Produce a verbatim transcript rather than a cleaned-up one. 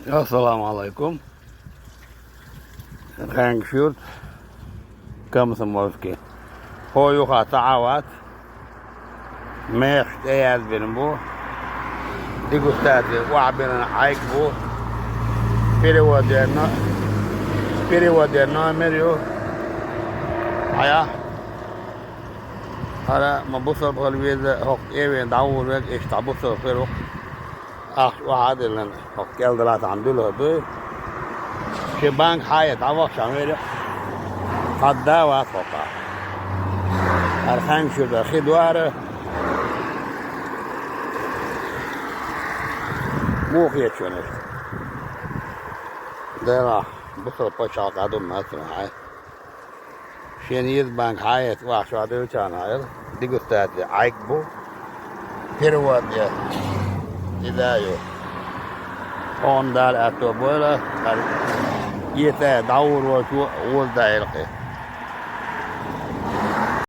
Ассаламу Ӏалайкум. Хенкшурт, Комсомольский. Хьо юха ца Ӏавац. Мехаш тӀеязбина бу. Дегустаци охьабина Ӏайг бу. Переводено, переводено номер ю. Хьая. ХӀара ма бусалба хила веза, хӀокху тӀевен дӀавур вега, иштта дӀа бусалба хир ву. Ахча охьа а диллина, хӀокху кӀел далатахьана дуьллур дуй. Шен банк хьаэца дӀавахча вели. Хадда вац хӀокхахь. ХӀара хенкшур дар хи дуара. Муха хеташ ван иштта? Делахь, бусалба пачхьалкх а ду, ма ца хьай. Шен еза банк хьаэца вахча дуьллучарна хьайла, дегустаци Ӏайг бу, перевод я, и да ю. Хьуна Дала аьтто бойла, хӀара эца дӀавур волчо вуза даийла кхин.